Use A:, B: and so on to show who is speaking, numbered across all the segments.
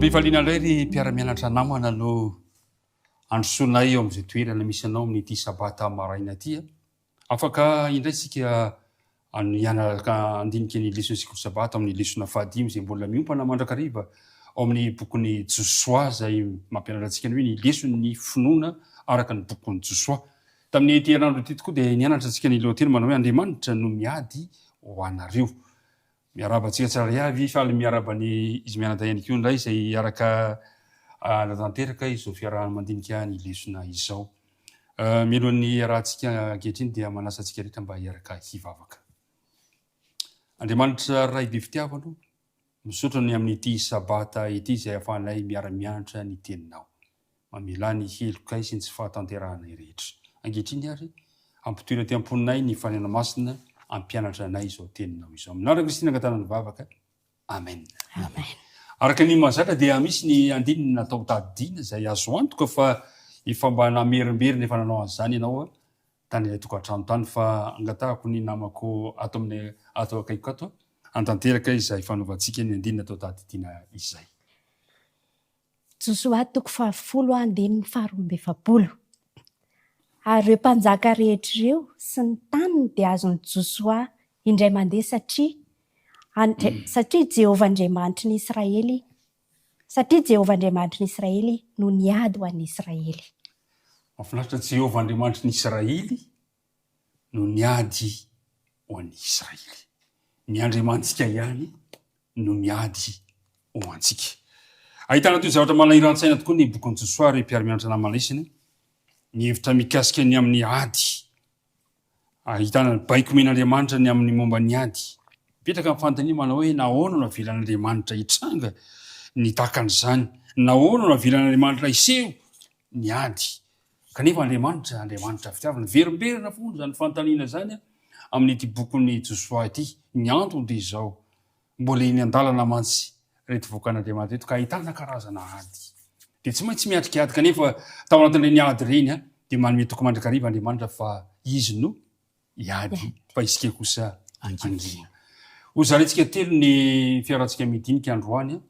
A: Am-pifaliana indray ry mpiara-mianatra namana no androsoanay eo amin'izay toerana misy anao amin'ity sabata maraina ity. Afaka indray isika hianaraka handinika ny leson'ny sekoly sabata amin'ny lesona fahadimy izay mbola miompana mandrakariva ao amin'ny bokin'i Josoa izay mampianatra antsika ny hoe ny leson'ny finoana araka ny bokin'i Josoa. Tamin'ity herinandro ity tokoa dia nianatra antsika ny lohateny manao hoe Andriamanitra no miady ho anareo. Miarahaba antsika tsirairay avy, faly miarahaba ny izy mianadahy ihany koa indray izay hiaraka hanatanteraka izao fiarahana mandinika ny lesona izao. Mialohan'ny hiarahantsika ankehitriny dia manasa antsika rehetra mba hiaraka hivavaka. Andriamanitra Ray be fitiavana o, misaotra ny amin'ity sabata ity izay ahafahanay miara-mianatra ny teninao. Mamelà ny helokay sy ny tsy fahatanterahanay rehetra. Ankehitriny àry, ampitoery aty am-ponay ny Fanahina Masina hampianatra anay izao Teninao izao. Amin'ny anaran'i Kristy nangatahana ny vavaka. Amen.
B: Amen.
A: Araka ny mahazatra dia misy ny andininy natao tadidiana izay azo antoka fa efa mba namerimberina efa nanao an'izany ianao tany an-tokantrano tany fa angatahako ny namako ato amin'ny ato akaikiko ato hantanteraka izay fanaovantsika ny andininy natao tadidiana izay.
B: Josoa toko fahafolo andininy faharoa amby efapolo. Ary ireo mpanjaka rehetra ireo sy ny taniny dia azon'i Josoa indray mandeha satria satria Jehovah Andriamanitry ny Israely satria Jehovah Andriamanitry ny Israely no niady ho an'ny Israely.
A: Mahafinaritra, Jehovah Andriamanitry ny Israely no niady ho an'ny Israely. Ny Andriamanitsika ihany no miady ho antsika. Ahitana toy zavatra manahiran-tsaina tokoa ny bokin'i Josoa ry mpiara-mianatra namana isany, ny hevitra mikasika ny amin'ny ady. Ahitana ny baiko omen'Andriamanitra ny amin'ny momba ny ady. Mipetraka ny fanontaniana manao hoe nahoana no avelan'Andriamanitra hitranga ny tahaka an'izany? Nahoana no avelan'Andriamanitra hiseho ny ady? Kanefa Andriamanitra, Andriamanitra fitiavana. Miverimberina foana izany fanontaniana izany amin'ity bokin'i Josoa ity. Ny antony dia izao, mbola eny an-dalana mantsy ireto vahoakan'Andriamanitra ireto ka ahitana karazana ady. Dia tsy maintsy miatrika ady, kanefa tao anatin'ireny ady ireny dia manome toky mandrakariva Andriamanitra fa Izy no hiady fa isika kosa hangina. Hozaraintsika telo ny fiarahantsika midinika androany.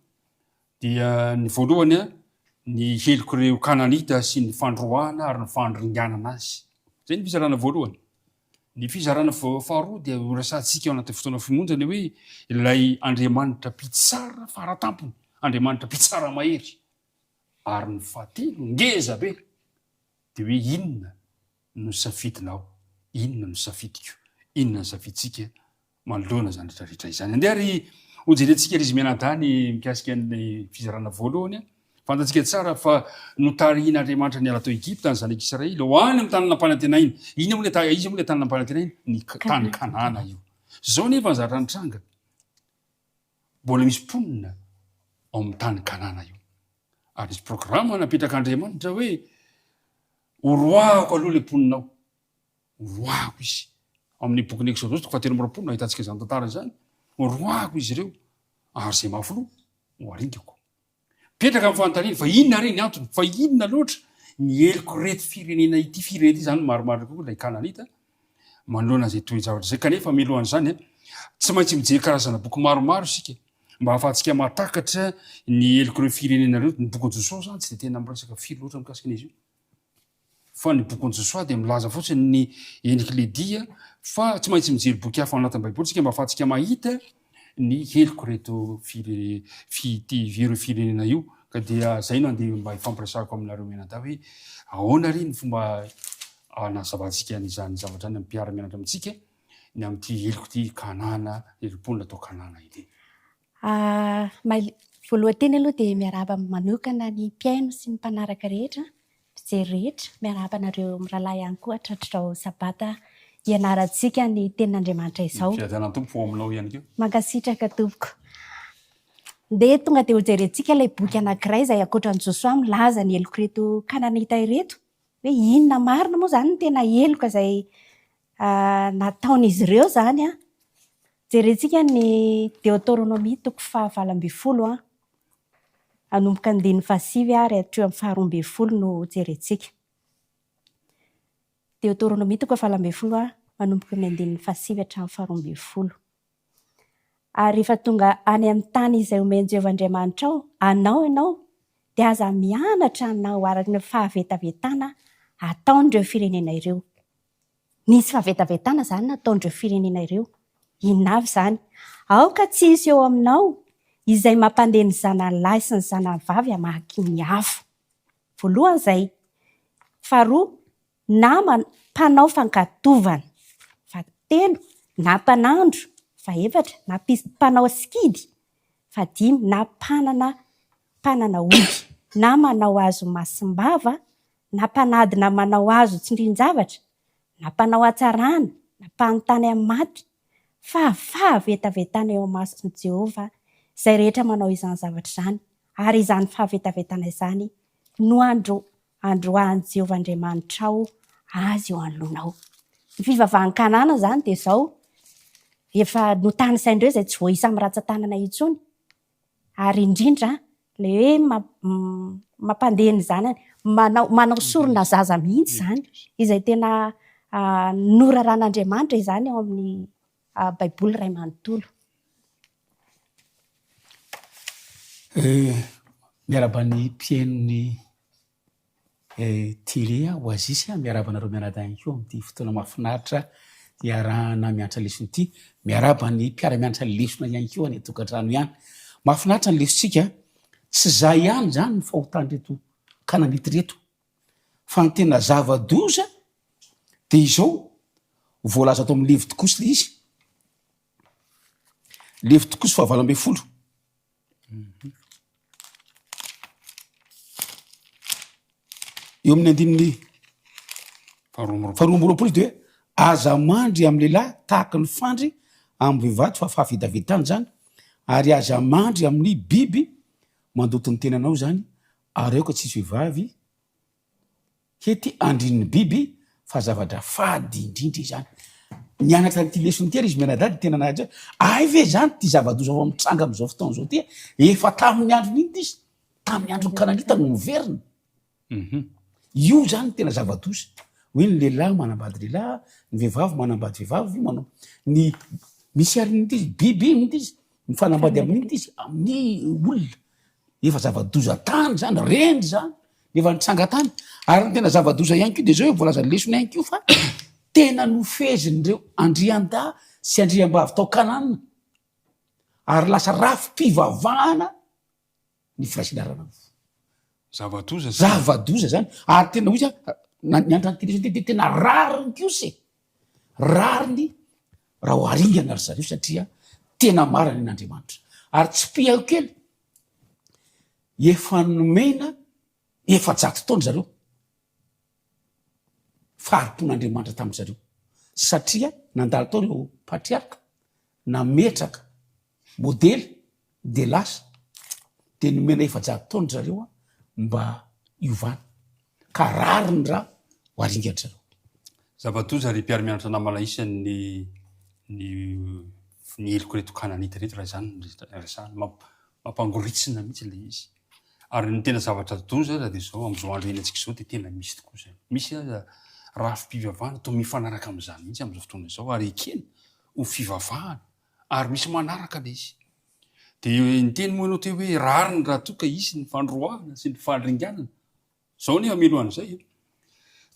A: Dia ny voalohany, ny helok'ireo Kananita sy ny fandroahana ary ny fandringanana azy. Izay ny fizarana voalohany. Ny fizarana faharoa dia horesahantsika ao anatin'ny fotoana fohy monja ny hoe ilay Andriamanitra mpitsara faratampony, Andriamanitra mpitsara mahery. Ary ny fahatelo, ngeza be, dia hoe inona no safidinao, inona no safidiko, inona no safidintsika manoloana izany rehetra rehetra izany. Andeha ary hojerentsika ry izy mianadahy ny mikasika ny fizarana voalohany. Fantatsika tsara fa notarihin'Andriamanitra niala tao Egypta ny zanak'Israely ho any amin'ny tany nampanantenaina. Inona moa ilay iza moa ilay tany nampanantenaina? Ny tany Kanana io. Izao nefa ny zavatra nitranga. Mbola misy mponina ao amin'ny tany Kanana io. Ary nisy programa napetrak'Andriamanitra hoe horoahako aloha ilay mponina ao. Horoahako izy. Ao amin'ny bokin'ny Eksodosy toko fahatelo amby roapolo no ahitantsika izany tantara izany. Horoahako izy ireo, ary izay mafy loha ho aringako. Mipetraka ny fanontaniana, fa inona re ny antony? Fa inona loatra ny helok'ireto firenena ity firenena ity izany marimarina kokoa ilay Kananita manoloana izay toe-javatra izay. Kanefa mialohan'izany, tsy maintsy mijery karazana boky maromaro isika mba hahafahantsika mahatakatra ny helok'ireo firenena ireo. Ny bokin'i Josoa izany tsy dia tena miresaka firy loatra mikasika an'izy io. Fa ny bokin'i Josoa dia milaza fotsiny ny endrik'i Lydia fa tsy maintsy mijery boky hafa ao anatin'ny Baiboly isika mba ahafahantsika mahita ny helok'ireto fire, fi, ty, ireo firenena io. Ka dia izay no andeha mba hifampiresahako aminareo mianadahy hoe ahoana re ny fomba hanazavantsika an'izany zavatra izany amin'ny mpiara-mianatra amintsika ny amin'ity helok'ity Kanana, ireo mponina tao Kanana ity.
B: Voalohany teny aloha dia miarahaba manokana ny mpihaino sy ny mpanaraka rehetra, mpijery rehetra. Miarahaba anareo mirahalahy ihany koa hatratr'izao sabata hianarantsika ny tenin'Andriamanitra izao.
A: Fiadanan'ny Tompo ho aminao ihany koa.
B: Mankasitraka tompoko. Ndeha tonga dia hojerentsika ilay boky anankiray izay ankoatra an'i Josoa milaza ny helok'ireto Kananita ireto. Hoe inona marina moa izany no tena heloka izay nataon'izy ireo izany an. Jerentsika ny Deotoronomia toko fahavalo ambin'ny folo an, hanomboka andininy fahasivy ary hatreo amin'ny faharoa ambin'ny folo no jerentsika. Deotoronomia toko fahavalo ambin'ny folo an, manomboka amin'ny andininy fahasivy hatramin'ny faharoa ambin'ny folo. Ary rehefa tonga any amin'ny tany izay omen'i Jehovah Andriamanitrao anao ianao, dia aza mianatra hanao araka ny fahavetavetana ataon'ireo firenena ireo. Nisy fahavetavetana izany nataon'ireo firenena ireo. Inona avy izany? Aoka tsy hisy eo aminao izay mampandeha ny zanany lahy sy ny zanany vavy hamaky ny afo. Voalohany izay. Faharoa, na mpanao fankatovana. Fahatelo, na mpanandro. Fahefatra, na mpanao sikidy. Fahadimy, na mpanana mpanana ody, na manao hazo masim-bava, na mpanadina manao hazo tsindrin-javatra, na mpanao hatsarana, na mpanontany amin'ny maty, fa fahavetavetana eo imason'i Jehovah izay rehetra manao izany zavatra izany, ary izany fahavetavetana izany no andro androahan'i Jehovah Andriamanitrao azy eo anoloanao. Ny fivavahan'i Kanana izany dia izao, efa notanisain'ireo izay tsy voaisa amin'ny rantsan-tanana intsony, Ary indrindra ilay hoe mampandeha ny zanany, manao manao sorona zaza mihitsy izany, izay tena noraran'Andriamanitra izany ao amin'ny Baiboly iray manontolo.
C: Miarahaba ny mpihaino ny Télé Oasis a, miarahaba anareo mianadahy ihany koa amin'ity fotoana mahafinaritra iarahana mianatra lesona ity. Miarahaba ny mpiara-mianatra lesona ihany koa any an-tokantrano ihany. Mahafinaritra ny lesontsika, tsy za ihany izany ny fahotan'ireto Kananita ireto fa ny tena zava-doza dia izao, voalaza ato amin'ny Levitikosy ilay izy, Levitikosy fahavalo ambin'ny folo. Eo amin'ny andininy faharoa amby roapolo dia hoe aza mandry amin'ny lehilahy tahaka ny fandry amin'ny vehivavy fa fahavetavetana izany, ary aza mandry amin'ny biby mandoto ny tenanao izany, ary aoka tsy hisy vehivavy Hety andrin'ny biby fa zavatra fady indrindra izany. Nianatra an'ity lesona ity ary izy mianadahy dia tena nahaja hoe ay ve izany ity zava-doza vao mitranga amin'izao fotoana izao ity e? Efa tamin'ny andron'inona ity izy? Tamin'ny andron'ny Kananita no niverina. Io izany no tena zava-doza. Hoe ny lehilahy manambady lehilahy, ny vehivavy manambady vehivavy, manao ny misy ary inona ity izy? Biby inona ity izy? Mifanambady amin'inona ity izy? Amin'ny olona. Efa zava-doza tany izany, reny izany, efa nitranga tany. Ary ny tena zava-doza ihany koa dia izao hoe voalazan'ny lesona ihany koa fa tena nofehezin'ireo andriandahy sy andriambavy tao Kanana ary lasa rafi-pivavahana ny firaisana ara-nofo.
A: Zava-doza izany.
C: Zava-doza izany. Ary tena hoy izy, nianatra an'ity lesona ity dia tena rariny kosa e. Rariny raha ho aringana ry zareo satria tena marina ny an'Andriamanitra. Ary tsipihako kely, efa nomena 400 taona zareo fahari-pon'Andriamanitra tamin-dry zareo satria nandalo tao ireo patriarka nametraka modely dia lasa dia nomena 400 taona ry zareo mba hiovana ka rariny raha ho aringan-dry zareo.
A: Zava-doza ry mpiara-mianatra namana isany ny ny ny helok'ireto Kananita ireto raha izany no resahana. Mampangoritsina mihitsy ilay izy. Ary ny tena zavatra doza aza dia izao, amin'izao andro iainantsika izao dia tena misy tokoa izany. Misy aza rafi-pivavahana toa mifanaraka amin'izany mihitsy amin'izao fotoana izao ary ekena ho fivavahana ary misy manaraka ilay izy. Dia niteny moa ianao teo hoe rariny raha toa ka hisy ny fandroahana sy ny fandringanana. Izao anie hamelo an'izay e.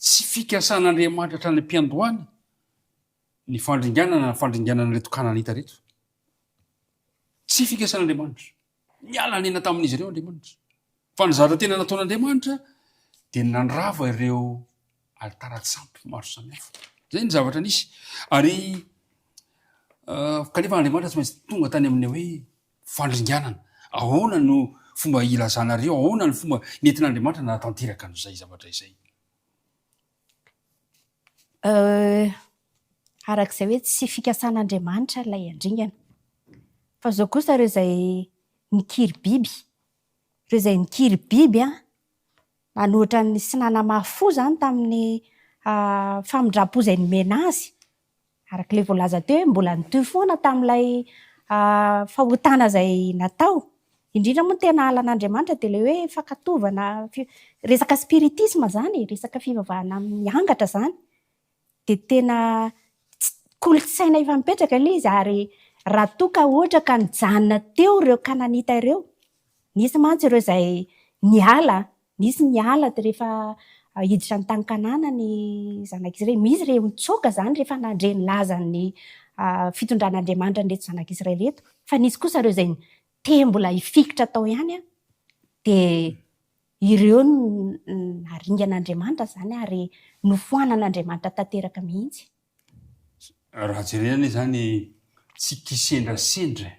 A: Tsy fikasan'Andriamanitra hatrany am-piandohana ny fandringanana na fandringanana ireto Kananita ireto. Tsy fikasan'Andriamanitra. Niala nena tamin'izy ireo Andriamanitra. Fa ny zavatra tena nataon'Andriamanitra dia ny nandrava ireo alitara-tsampy maro samihafa. Izay ny zavatra nisy. Ary eh, kanefa Andriamanitra tsy maintsy tonga tany amin'ny hoe fandringanana. Ahoana no fomba ilazanareo, ahoana ny fomba nentin'Andriamanitra nahatanteraka an'izay zavatra izay?
B: Araka izay hoe tsy fikasan'Andriamanitra ilay handringana. Fa izao kosa ireo izay nikiry biby, ireo izay nikiry biby an, nanohitra ny sy nanamafy fo izany tamin'ny famindram-po izay nomena azy, Araka ilay voalaza teo hoe mbola nitohy foana tamin'ilay fahotana izay natao. Indrindra moa ny tena halan'Andriamanitra dia ilay hoe fankatoavana resaka spiritisme izany e, resaka fivavahana amin'ny angatra izany. Dia tena kolontsaina efa mipetraka ilay izy ary. Raha toa ka ohatra ka nijanona teo ireo Kananita ireo, nisy mantsy ireo izay niala, nisy niala rehefa hiditra ny tany Kanana ny zanak'Israely. Misy ireo nitsoaka izany rehefa nandre ny lazan'ny fitondran'Andriamanitra an'ireto zanak'Israely ireto. Fa nisy kosa ireo izay te mbola hifikitra tao ihany dia ireo no naringan'Andriamanitra izany ary nofoanan'Andriamanitra tanteraka mihitsy.
A: Raha jerena anie izany tsy kisendrasendra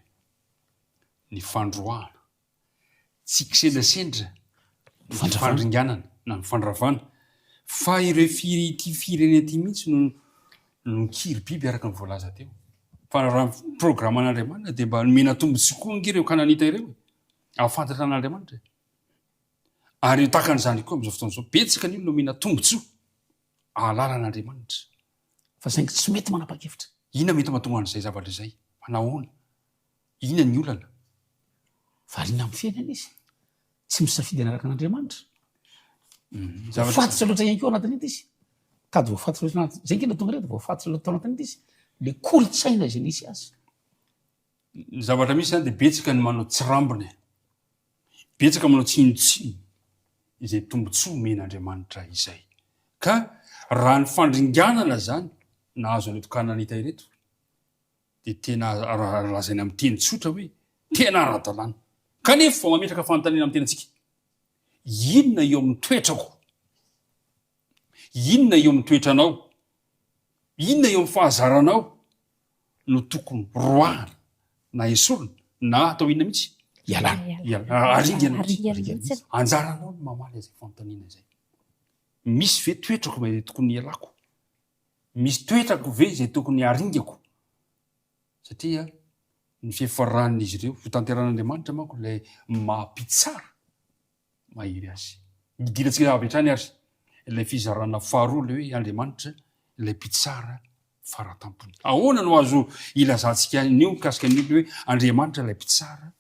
A: ny fandroahana, tsy kisendrasendra ny fandringanana na ny fandravana fa ireo firy ity firenena ity mihitsy no no nikiry biby araka ny voalaza teo. Fa raha ny programan'Andriamanitra dia mba nomena tombontsoa koa ange ireo Kananita ireo e, hahafantatra an'Andriamanitra e. Ary tahaka an'izany koa amin'izao fotoana izao, betsaka ny olona nomena tombontsoa hahalala an'Andriamanitra.
C: Fa saingy tsy mety manapa-kevitra.
A: Inona mety mahatonga an'izay zavatra izay? Fa nahoana? Inona ny olana?
C: Variana amin'ny fiainana izy. Tsy misafidy hanaraka an'Andriamanitra. Voafatotra loatra ihany koa ao anatin'ito izy. Tady voafatotra loatra anaty, izay ange no nahatonga an'ireto, voafatotra loatra tao anatin'ito izy. Ilay kolontsaina izay nisy azy.
A: Ny zavatra misy izany dia betsaka ny manao tsirambina e. Betsaka manao tsinontsinona izay tombontsoa omen'Andriamanitra izay. Ka raha ny fandringanana izany nahazo an'ireto Kananita ireto dia tena raha lazaina amin'ny teny tsotra hoe tena ara-dalàna. Kanefa mametraka fanontaniana amin'ny tenantsika, inona eo amin'ny toetrako? Inona eo amin'ny toetranao? Inona eo amin'ny fahazaranao no tokony roahana na esorina na atao inona mihitsy?
C: Ialana.
A: Ialana. Aringana mihitsy. Anjaranao ny mamaly izay fanontaniana izay. Misy ve toetrako izay tokony hialako? Misy toetrako ve izay tokony haringako? Satria ny fiafaran'izy ireo, ho tanteran'Andriamanitra manko ilay maha mpitsara. mahery azy. Nidirantsika avy hatrany ary ilay fizarana faharoa ilay hoe Andriamanitra ilay mpitsara faratampony. Ahoana no azo ilazantsika an'io mikasika an'io hoe Andriamanitra ilay mpitsara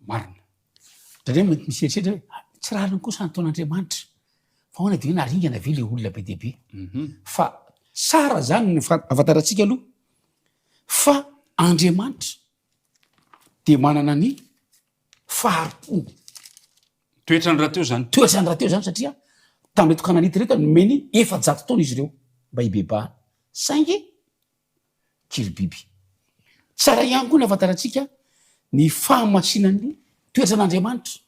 A: marina?
C: Indraindray mety misy eritreritra hoe ah, tsy rariny kosa ny ataon'Andriamanitra. Fa ahoana dia hoe naringana ve ilay olona be dia be? Mhm. Fa tsara izany ny ahafantarantsika aloha fa Andriamanitra dia manana ny fahari-pony.
A: Toetrany rahateo izany.
C: Toetrany rahateo izany satria tamin'ireto Kananita ireto nomeny 400 taona izy ireo mba hibebahana. Saingy kiribiby. Tsara ihany koa ny ahafantarantsika ny fahamasinan'ny toetran'Andriamanitra.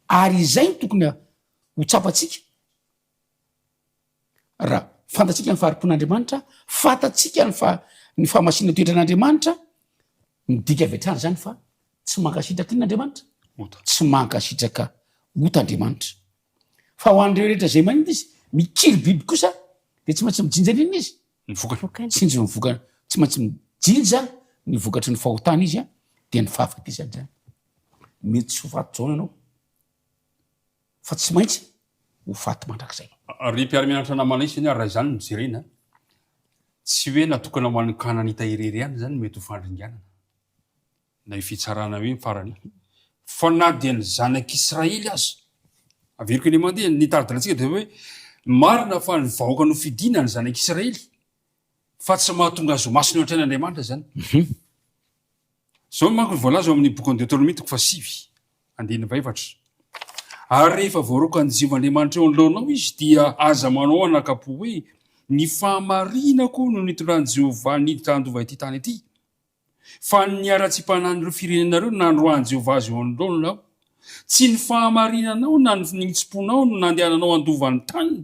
C: Ary izay no tokony ho tsapantsika Raha fantatsika ny fahari-pon'Andriamanitra, fantatsika ny fa ny fahamasinana toetran'Andriamanitra, midika avy hatrany izany fa tsy mankasitraka inona Andriamanitra?
A: Ota.
C: Tsy mankasitraka ota Andriamanitra. Fa ho an'ireo rehetra izay manina izy, mikiry biby kosa, dia tsy maintsy mijinja an'inona izy?
A: Ny vokany.
C: Tsinjo ny vokany. Tsy maintsy mijinja ny vokatry ny fahotana izy, dia ny fahafatesana izany. Mety tsy ho faty Jaona ianao. Fa tsy maintsy ho faty mandrakizay.
A: Ry mpiara-mianatra namana isany ary raha izany no jerena, tsy hoe natokana ho an'ny Kananita irery ihany izany no mety ho fandringanana, na io fitsarana io farany io, fa na dia ny zanak'Israely aza. Averiko indray mandeha, ny tari-dalantsika dia hoe marina fa ny vahoaka nofidina ny zanak'Israely, fa tsy mahatonga azy ho masina eo an-train'Andriamanitra izany. Izao manko no voalaza ao amin'ny bokin'ny Deoteronomia toko fahasivy, andininy fahefatra, Ary rehefa voaroakan'i Jehovah Andriamanitra eo anoloanao izy, dia aza manao anakam-po hoe, 'Ny fahamarinako no nitondran'i Jehovah niditra handova ity tany ity. Fa ny haratsiam-panahin'ireo firenenareo no nandroahan'i Jehovah azy eo anoloanao. Tsy ny fahamarinanao na ny hitsim-ponao no nandehananao handova ny taniny.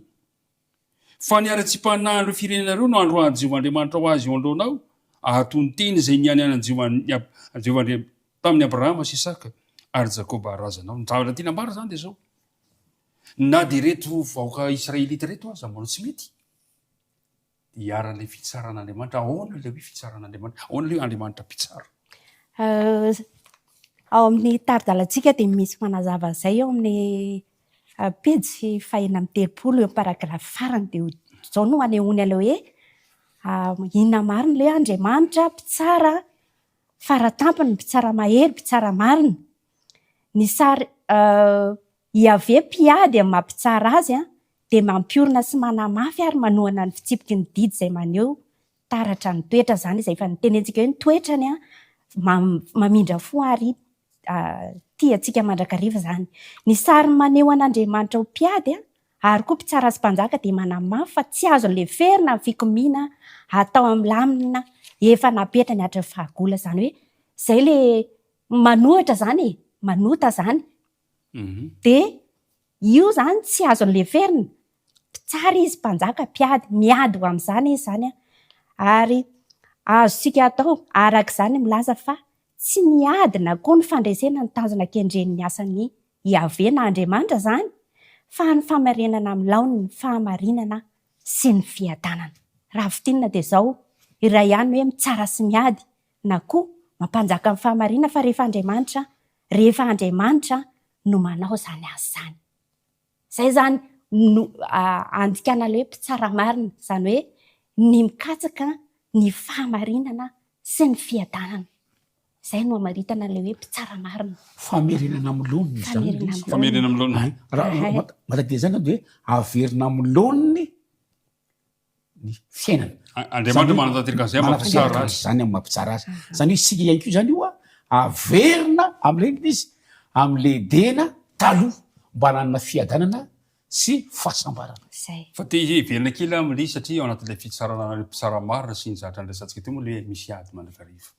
A: Fa ny haratsiam-panahin'ireo firenena ireo no androahan'i Jehovah Andriamanitrao azy eo anoloanao, ahato ny teny izay nianianan'i Jehovah Andriamanitra tamin'i Abrahama sy Isaka ary Jakoba razanao. Ny zavatra tiana ambara izany dia izao, na dia ireto vahoaka israelita ireto aza manao tsy mety, dia iharan'ilay fitsaran'Andriamanitra. Ahoana ilay hoe fitsaran'Andriamanitra? Ahoana ilay hoe Andriamanitra mpitsara?
B: Ao amin'ny tari-dalantsika dia misy manazava an'izay eo amin'ny pejy fahenina amby 30 eo amin'ny paragrafy farany dia izao no anehoany an'ilay hoe inona marina ilay hoe Andriamanitra mpitsara faratampony, mpitsara mahery, mpitsara marina. Ny sary Iaveh mpiady amin'ny maha mpitsara azy dia mampiorina sy manamafy ary manohana ny fitsipiky ny didy izay maneho. Taratra ny toetra izany izay efa nitenentsika hoe ny toetrany mamindra fo ary tia antsika mandrakariva izany. Ny sary maneho an'Andriamanitra ho mpiady ary koa mpitsara sy mpanjaka dia manamafy fa tsy azo leferina ny fikomiana atao amin'ny lamina efa napetrany hatry ny fahagola. Izany hoe izay ilay manohitra izany e, manota izany. Dia io izany tsy azo leferina, mpitsara izy, mpanjaka, mpiady, miady ho amin'izany izy izany an. Ary azontsika atao araka izany milaza fa tsy ny ady na koa ny fandresena no tanjona kendren'ny asan'i Iaveh na Andriamanitra izany fa ny famerenana amin'ny laoniny ny fahamarinana sy ny fiadanana. Raha fintinina dia izao, iray ihany ny hoe mitsara sy miady na koa mampanjaka ny fahamarinana fa rehefa Andriamanitra, rehefa Andriamanitra no manao izany asa izany. Izay izany no andikana ilay hoe mpitsara marina, izany hoe ny mikatsaka ny fahamarinana sy ny fiadanana. Izay no amaritana ilay hoe mpitsara marina.
C: Famerenana amin'ny laoniny izany ilay izy.
A: Famerenana amin'ny laoniny.
C: Raha matadidy izany dia hoe averina amin'ny laoniny ny fiainana.
A: Andriamanitra manatanteraka an'izay amin'ny maha-mpitsara azy.
C: Izany amin'ny maha-mpitsara azy. Izany hoe isika ihany koa izany io averina amin'ilay inona izy? Amin'ilay Edena taloha mba hananana fiadanana sy fahasambarana.
B: Izay.
A: Fa te hiverina kely aho amin'ilay izy satria ao anatin'ilay fitsarana an'ireo mpitsara marina sy ny zavatra niresahantsika teo moa ilay hoe misy ady mandrakariva.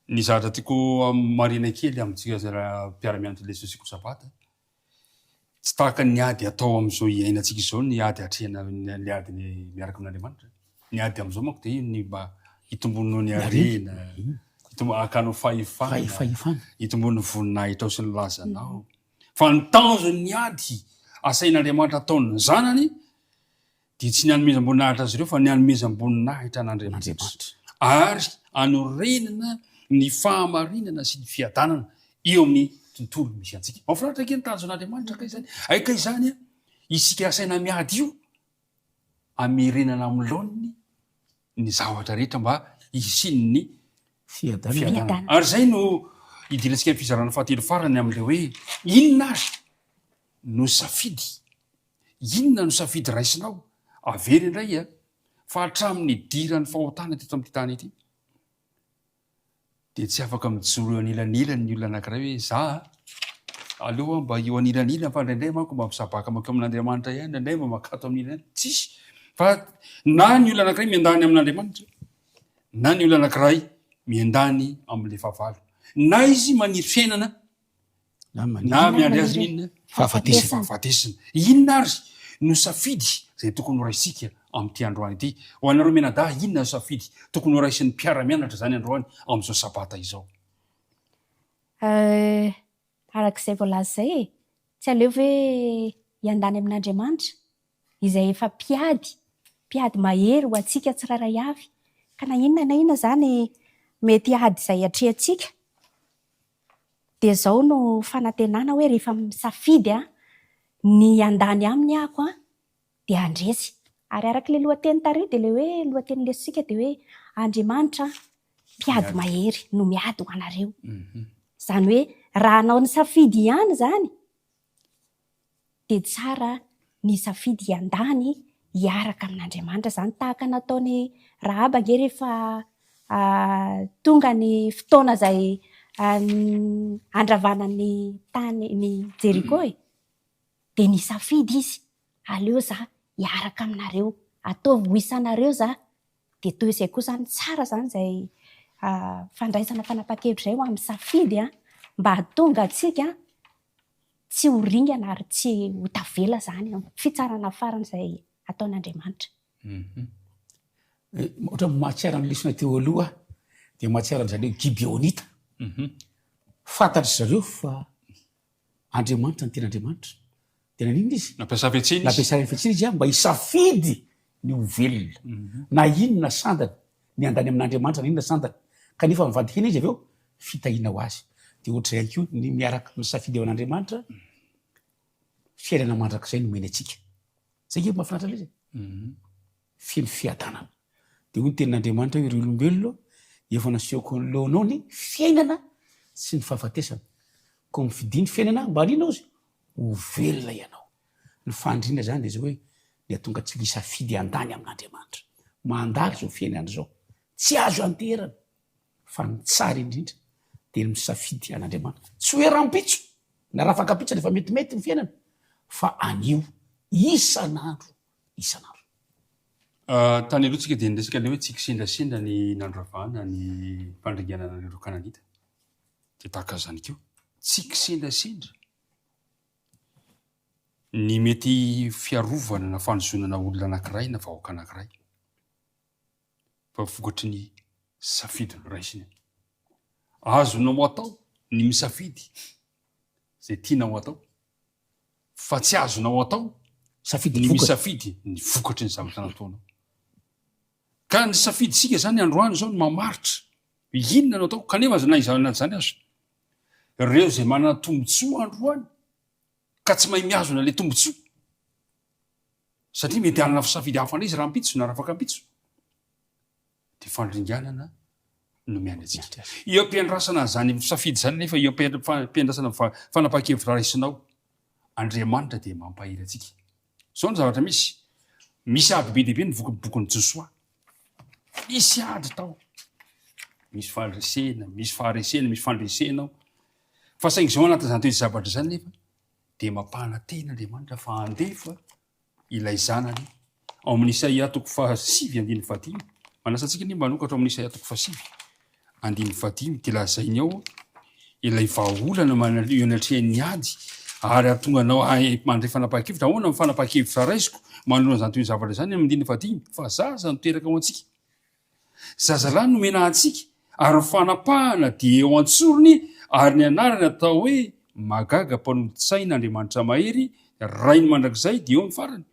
A: Ny zavatra tiako marihina kely amintsika izay mpiara-mianatra ilay Sekoly Sabata, Tsy tahaka ny ady atao amin'izao iainantsika izao ny ady atrehina ny ady miaraka amin'Andriamanitra. Ny ady amin'izao manko dia ny mba hitomboanao ny harena, hitombo hakanao fahefana, hitomboan'ny voninahitrao sy ny lazanao. Fa ny tanjon'ny ady asain'Andriamanitra ataon'ny zanany dia tsy ny hanomezam-boninahitra azy ireo fa ny hanomezam-boninahitra an'Andriamanitra ary hanorenana ny fahamarinana sy ny fiadanana eo amin'ny tontolo misy antsika. Mahafinaritra ange ny tanjon'Andriamanitra kay izany. Hay kay izany isika asaina miady io hamerenana amin'ny laoniny ny zavatra rehetra mba hisian'ny
C: fiadanana.
A: Ary izay no idirantsika amin'ny fizarana fahatelo farany amin'ilay hoe inona ary no safidy Inona no safidy raisinao? Avero indray a! Fa hatramin'ny nidiran'ny fahotana teto amin'ity tany ity, dia tsy afaka mijoro eo anilanilany ny olona anankiray hoe za a! Aleo aho mba eo anilanilany fa indraindray manko mba misabaka mankeo amin'Andriamanitra ihany, indraindray mba mankato amin'iny ihany. Tsisy! Fa na ny olona anankiray miandany amin'Andriamanitra, na ny olona anankiray miandany amin'ilay fahavalo. Na izy maniry fiainana Na miandry azy ny inona?
C: Fahafatesana.
A: Fahafatesana. Inona ary no safidy izay tokony horaisintsika amin'ity androany ity? Ho anareo mianadahy, inona no safidy tokony horaisin'ny mpiara-mianatra izany androany amin'izao sabata izao?
B: Araka izay voalaza izay e, tsy aleo ve hiandany amin'Andriamanitra izay efa mpiady, mpiady mahery ho antsika tsirairay avy, ka na inona na inona izany mety ady izay atrehantsika, Dia izao no fanantenana hoe rehefa misafidy ny handany aminy ahako dia handresy. Ary araka ilay lohateny tary dia ilay hoe lohatenin'ny lesontsika dia hoe Andriamanitra mpiady mahery no miady ho anareo. Izany hoe raha hanao ny safidy ihany izany dia tsara ny safidy hiandany hiaraka amin'Andriamanitra izany tahaka nataon'i Rahaba ange rehefa tonga ny fotoana izay handravana ny tany ny Jeriko e, dia nisafidy izy aleo za hiaraka aminareo, ataovy ho isanareo za, dia toy izay koa izany tsara izany izay fandraisana fanapahan-kevitra izay ho amin'ny safidy mba hahatonga antsika tsy ho ringana ary tsy ho tavela izany amin'ny fitsarana farany izay ataon'Andriamanitra.
C: Ohatra mahatsiaro ny lesona teo aloha aho, dia mahatsiaro an-dry zareo Gibeonita. Fantatry zareo fa Andriamanitra no tena Andriamanitra. Dia naninona izy?
A: Nampiasa hafetsena izy.
C: Nampiasa hafetsena izy mba hisafidy ny ho velona. Na inona sandany, ny handany amin'Andriamanitra na inona sandany. Kanefa mivadika hena izy avy eo, fitahiana ho azy. Dia ohatr'izay ihany koa ny miaraka misafidy eo an'Andriamanitra, fiainana mandrakizay no omeny antsika. Zay ange mahafinaritra ilay izy e. Feno fiadanana. Dia hoy ny tenin'Andriamanitra hoe, Ry olombelona, efa nasehoko anoloanao ny fiainana sy ny fahafatesana. Koa mifidia ny fiainana mba hanina ozy? Ho velona ianao. Ny faniriana izany dia izao hoe, ny hahatonga antsika hisafidy handany amin'Andriamanitra. Mandalo izao fiainana izao. Tsy azo ianteherana fa ny tsara indrindra dia ny misafidy an'Andriamanitra. Tsy hoe rahampitso na rafakampitso rehefa metimety ny fiainana fa anio isan'andro isan'andro.
A: Tany aloha tsika dia niresaka ilay hoe tsy kisendrasendra ny nandravana ny fandringanana an'ireo Kananita. Dia tahaka izany koa, tsy kisendrasendra ny mety fiarovana na fanozonana olona anankiray na vahoaka anankiray fa vokatry ny safidy noraisiny. Azonao atao ny misafidy izay tianao atao fa tsy azonao atao
C: Safidy
A: ny
C: vokatra.
A: misafidy ny vokatry ny zavatra nataonao. Ka ny safidintsika izany androany izao no mamaritra inona no atao kanefa na izany na izany aza ireo izay manana tombontsoa androany ka tsy mahay mihazona ilay tombontsoa satria mety hanana fisafidy hafa indray izy rahampitso na rafakampitso dia fandringanana no miandry antsika. Eo am-piandrasana an'izany safidy izany nefa eo am-piandrasana fanapahan-kevitra raisinao, Andriamanitra dia mampahery antsika. Izao ny zavatra misy, misy ady be dia be ny bokin'i Josoa. Misy ady tao. Misy fandresena, misy faharesena, misy fandresena ao. Fa saingy izao anatin'izany toe-javatra izany nefa dia mampanantena Andriamanitra fa handefa ilay Zanany ao amin'ny Isaia toko fahasivy andininy fahadimy. Manasa antsika anie mba hanokatra ao amin'ny Isaia toko fahasivy andininy fahadimy dia lazainy ao ilay vahaolana eo anatrehan'ny ady ary hahatonga anao mandray fanapahan-kevitra. Ahoana ny fanapahan-kevitra raisiko manoloana izany toy ny zavatra izany amin'ny andininy fahadimy? Fa zaza no teraka ho antsika. Zazalahy nomena antsika ary ny fanapahana dia eo an-tsorony ary ny anarany atao hoe Mahagaga Mpanolo-tsaina Andriamanitra Mahery Rainy Mandrakizay dia eo ny farany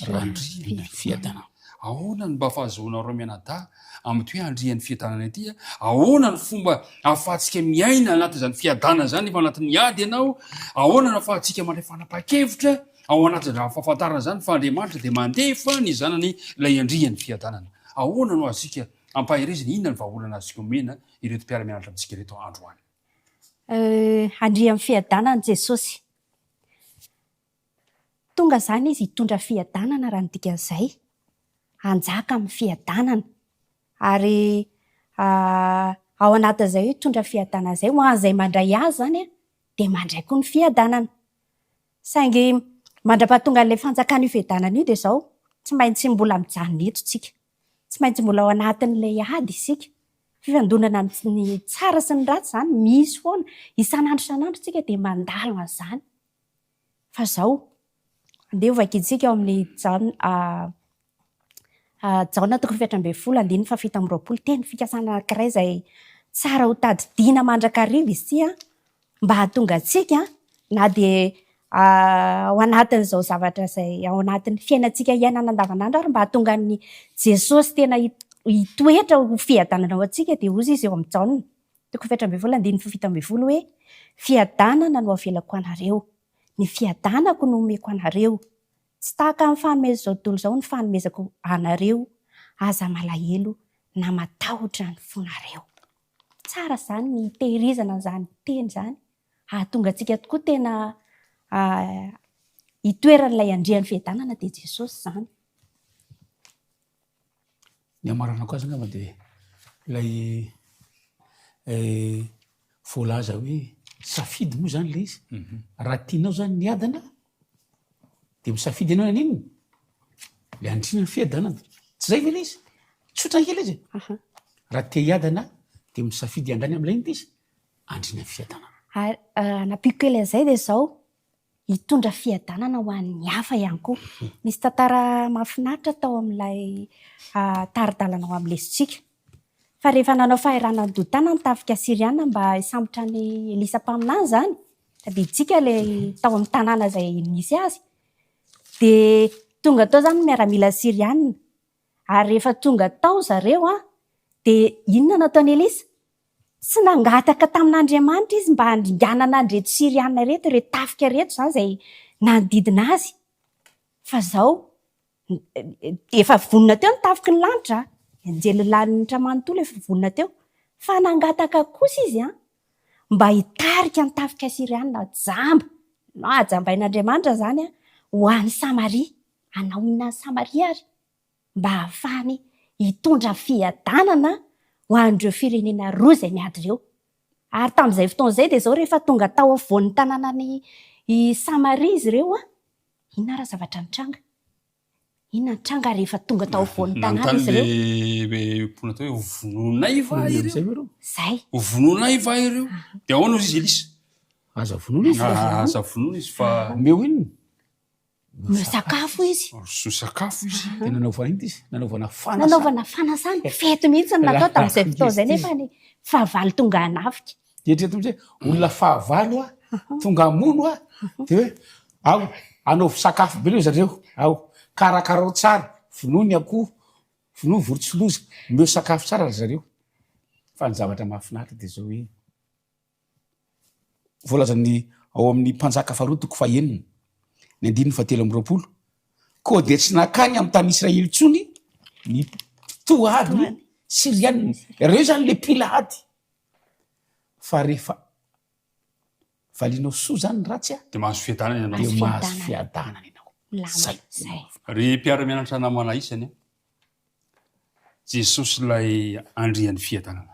A: Randrian'ny Fiadanana. Ahoana no mba fahazoanareo mianadahy amin'ity hoe Andrian'ny Fiadanana ity? Ahoana ny fomba ahafahantsika miaina anatin'izany fiadanana izany nefa anatin'ny ady ianao? Ahoana no ahafahantsika mandray fanapahan-kevitra ao anatin'izany fahafantarana izany fa Andriamanitra dia mandefa ny Zanany ilay Andrian'ny Fiadanana? Ahoana no azontsika ampaherezina? Inona ny vahaolana azontsika omena ireto mpiara-mianatra amintsika ireto androany?
B: Andrian'ny Fiadanana Jesosy. Tonga izany Izy hitondra fiadanana raha ny dikan'izay. Hanjaka amin'ny fiadanana. Ary ao anatin'izay hoe hitondra fiadanana izay, ho an'izay mandray Azy izany dia mandray koa ny fiadanana. Saingy mandra-pahatongan'ilay fanjakan'io fiadanana io dia izao, tsy maintsy mbola mijanona eto isika. Tsy maintsy mbola ao anatin'ilay ady isika. Fifandonana amin'ny tsara sy ny ratsy izany misy foana. Isan'andro isan'andro isika dia mandalo an'izany. Fa izao, andeha hovakintsika ao amin'ny Jaona Jaona toko 14 andininy faha-27, teny fikasana anankiray izay tsara ho tadidiana mandrakariva izy ity an, mba hahatonga antsika na dia ao anatin'izao zavatra izay ao anatin'ny fiainantsika iainana andavanandro ary mba hahatonga an'i Jesosy tena hitoetra ho fiadanana ho antsika dia hozy izy eo amin'ny Jaona toko 14 andininy 17 hoe fiadanana no avelako anareo, ny fiadanako no omeko anareo, tsy tahaka ny fanomezan'izao tontolo izao ny fanomezako anareo, aza malahelo na matahotra ny fonareo. Tsara izany ny hitehirizana an'izany teny izany, hahatonga antsika tokoa tena hitoeran'ilay Andrian'ny fiadanana dia Jesosy izany.
C: Ny hamaranako azy angamba dia ilay voalaza hoe safidy moa izany ilay izy. Raha tianao izany ny hiadana dia misafidy ianao ny haninona? Ilay handrina ny fiadanana. Tsy izay ve ilay izy? Tsotra ange ilay izy e. Raha te hiadana dia misafidy handany amin'ilay inona izy? Handrina ny fiadanana.
B: Ary hanampiako kely an'izay dia izao, hitondra fiadanana ho an'ny hafa ihany koa. Misy tantara mahafinaritra tao amin'ilay tari-dalana ao amin'ny lesontsika. Fa rehefa nanao fahirano an'i Dotana ny tafika asyriana mba hisambotra an'i Elisa mpaminany izany, tadidintsika ilay tao amin'ny tanàna izay nisy azy, dia tonga tao izany ny miaramila asyriana. Ary rehefa tonga tao zareo, dia inona no nataon'i Elisa? Tsy nangataka tamin'Andriamanitra izy mba handringanana an'ireto Syriana ireto, ireto tafika ireto izany izay nanodidina azy. Fa izao, efa vonona teo ny tafiky ny lanitra, ny anjelin'ny lanitra manontolo efa vonona teo. Fa nangataka kosa izy an, mba hitarika ny tafika Syriana jamba, nahajambain'Andriamanitra izany an, ho any Samaria. Hanao inona any Samaria ary? Mba hahafahany. hitondra fiadanana ho an'ireo firenena roa izay miady ireo. Ary tamin'izay fotoana izay dia izao rehefa tonga tao afovoan'ny tanànan'i i Samaria izy ireo, inona ary zavatra nitranga? Inona nitranga rehefa tonga tao afovoan'ny tanàna izy ireo?
A: Nanontany le mponina tao hoe hovonoinay va ireo?
B: Izay.
A: Hovonoinay va ireo? Dia ahoana hozy izy Elisa?
C: Aza vonoina izy.
A: Aza vonoina izy fa.
C: Omeo inona?
B: Omeo sakafo izy.
A: Arosoy sakafo izy.
C: Dia nanaovana inona izy? Nanaovana fanasana.
B: Nanaovana fanasana. Fety mihitsy no natao tamin'izay fotoana izay nefa ny fahavalo tonga hanafika.
C: Dia eritrereto mihitsy hoe olona fahavalo a, tonga hamono a, dia hoe ao, anaovy sakafo be aloha zareo, ao, karakarao tsara, vonoy ny akoho, vonoy ny vorontsiloza, omeo sakafo tsara ry zareo. Fa ny zavatra mahafinaritra dia izao hoe, voalazan'ny ao amin'ny Mpanjaka faharoa toko fahenina, ny andininy fahatelo amby 20, koa dia tsy nankany amin'ny tany Israely intsony ny mpitoha ady ny Syrianina. Ireo izany le mpila ady. Fa rehefa valianao soa izany ny ratsy a,
A: Dia mahazo fiadanana ianao.
C: dia mahazo fiadanana ianao.
B: Milamina.
C: Zay.
B: Zay.
A: Ry mpiara-mianatra namana isany a, Jesosy ilay Andrian'ny fiadanana.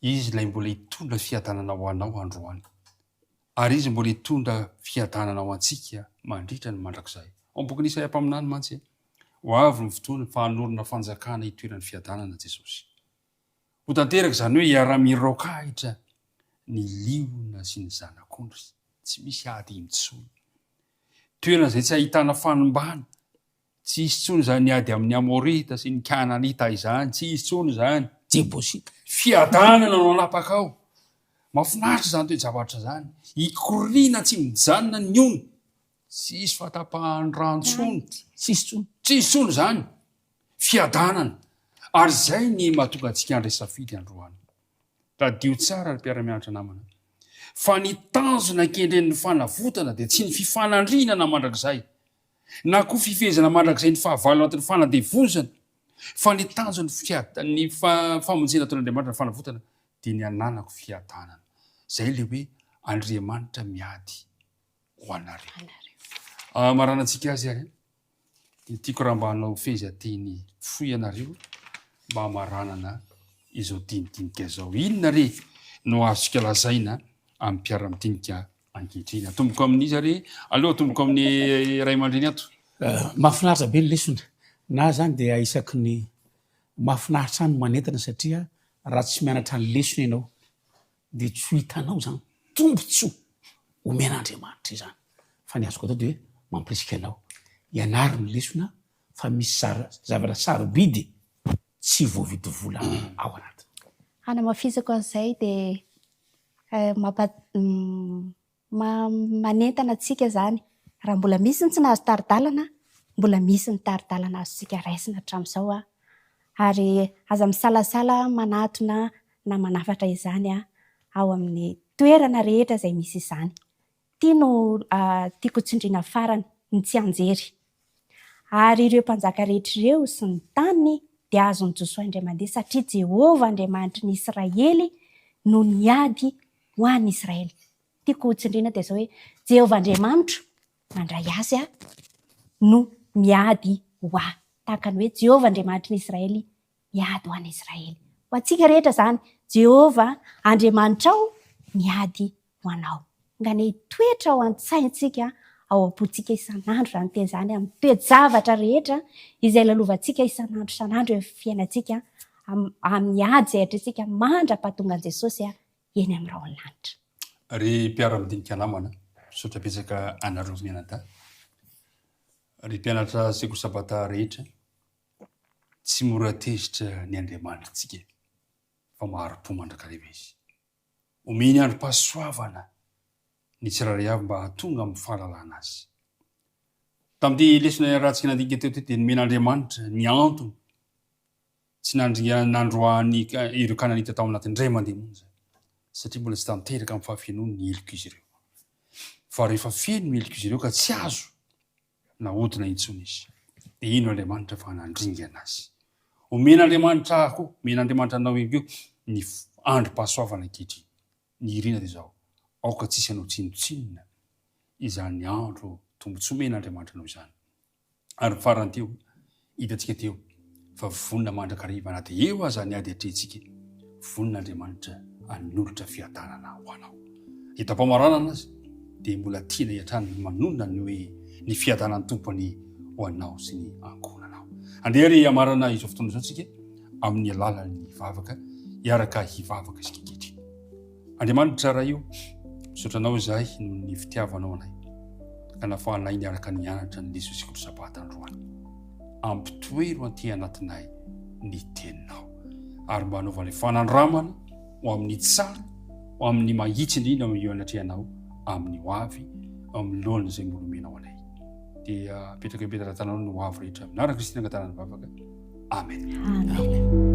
A: Izy ilay mbola hitondra fiadanana ho anao androany. Ary Izy mbola hitondra fiadanana ho antsika mandritra ny mandrakizay. Ao amin'ny bokin'i Isaia mpaminany mantsy, ho avy ny fotoana fa hanorina fanjakana hitoeran'ny fiadanana Jesosy. Ho tanteraka izany hoe hiara-miraokahitra ny liona sy ny zanak'ondry. Tsy misy ady intsony. Toerana izay tsy ahitana fanimbana. Tsy hisy intsony izany ady amin'ny Amorita sy ny Kananita izany. Tsy hisy intsony izany.
C: Jebosita.
A: Fiadanana no hanapaka ao. Mahafinaritra izany toe-javatra izany. Hikoriana tsy mijanona ny ony. Tsy hisy fahatapahan'ny rano intsony.
C: Tsy hisy intsony.
A: Tsy hisy intsony izany. Fiadanana. Ary izay ny mahatonga antsika handray safidy androany. Tadidio tsara ry mpiara-mianatra namana, fa ny tanjona kendren'ny fanavotana dia tsy ny fifanandrinana mandrakizay, na koa fifehezana mandrakizay ny fahavalo anatin'ny fanandevozana, fa ny tanjon'ny fiad- ny famonjena ataon'Andriamanitra ny fanavotana dia ny hananako fiadanana. Izay ilay hoe Andriamanitra miady ho anareo. Hamaranantsika azy ary. Dia tiako raha mba hanao fehezanteny fohy ianareo mba hamaranana izao dinidinika izao. Inona re no azontsika lazaina amin'ny mpiara-midinika ankehitriny? Atomboko amin'iza re? Aleo atomboko amin'ny ray aman-dreny ato.
C: Mahafinaritra be ny lesona. Na zany dia isaky ny mahafinaritra ahy ny manentana satria raha tsy mianatra ny lesona ianao dia tsy ho hitanao izany tombontsoa omen'Andriamanitra izany. Fa ny azoko atao dia hoe mampirisika anao ianaro ny lesona fa misy zavatra sarobidy tsy voavidy vola ao anatiny.
B: Hanamafisako an'izay dia mampa Manentana antsika izany. Raha mbola misy ny tsy nahazo tari-dalana, mbola misy ny tari-dalana azontsika raisina hatramin'izao. Ary aza misalasala manatona na manafatra izany ao amin'ny toerana rehetra izay misy izany. Ity no tiako hotsindriana farany, ny tsianjery. Ary ireo mpanjaka rehetra ireo sy ny taniny dia azon'i Josoa indray mandeha, satria Jehovah Andriamanitry ny Israely no niady ho an'ny Israely. Tiako hotsindriana dia izao hoe, Jehovah Andriamanitro mandray azy aho no miady ho ahy. Tahaka ny hoe Jehovah Andriamanitry ny Israely miady ho an'i Israely. Ho antsika rehetra izany, Jehovah Andriamanitrao miady ho anao. Enganie hitoetra ao an-tsaintsika, ao am-pontsika isan'andro izany teny izany, amin'ny toe-javatra rehetra izay lalovantsika isan'andro isan'andro eo amin'ny fiainantsika, amin'ny ady izay atrehintsika mandra-pahatongan'i Jesosy eny amin'ny rahon'ny lanitra.
A: Ry mpiara-midinika namana, misaotra betsaka anareo mianadahy. Ry mpianatra sekoly sabata rehetra, Tsy mora tezitra ny Andriamanitritsika fa mahari-po mandrakariva Izy. Omeny androm-pahasoavana ny tsirairay avy mba hahatonga amin'ny fahalalana Azy. Tamin'ity lesona iarahantsika nandinika teo ity dia nomen'Andriamanitra ny antony tsy nandroahany ireo Kananita tao anatin'ny indray mandeha monja, satria mbola tsy tanteraka amin'ny fahafenoany ny helok'izy ireo. Fa rehefa feno ny helok'izy ireo ka tsy azo nahodina intsony izy. Dia ino Andriamanitra fa nandringana azy. Omen'Andriamanitra ahy koa, omen'Andriamanitra anao ihany koa ny androm-pahasoavana ankehitriny. Ny irina dia izao, aoka tsy hisy hanao tsinontsinona izany andro tombontsoa omen'Andriamanitra anao izany. Ary ny farany teo, hitantsika teo. Fa vonona mandrakariva na dia eo aza ny ady atrehintsika, vonona Andriamanitra hanolotra fiadanana ho anao. Eto am-pamaranana aza dia mbola tianay hatrany ny manonona ny hoe ny fiadanan'ny Tompo anie ho anao sy ny ankohonanao. Andeha re hamarana izao fotoana izao tsika amin'ny alalan'ny vavaka, hiaraka hivavaka isika ankehitriny. Andriamanitra Ray o, misaotra Anao izahay noho ny fitiavanao anay, ka nafahanay niaraka nianatra ny leson'ny sekoly Sabata androany. Ampitoero aty anatinay ny Teninao, ary mba hanaovanay fanandramana ho amin'ny tsara, ho amin'ny mahitsy indrindra eo anatrehanao amin'ny ho avy, amin'ny lohan'izay izay mbola omenao anay. Dia apetraka eo am-pelatananao ny ho avy rehetra. Amin'ny anaran'i Kristy nangatahana ny vavaka. Amen.
B: Amen.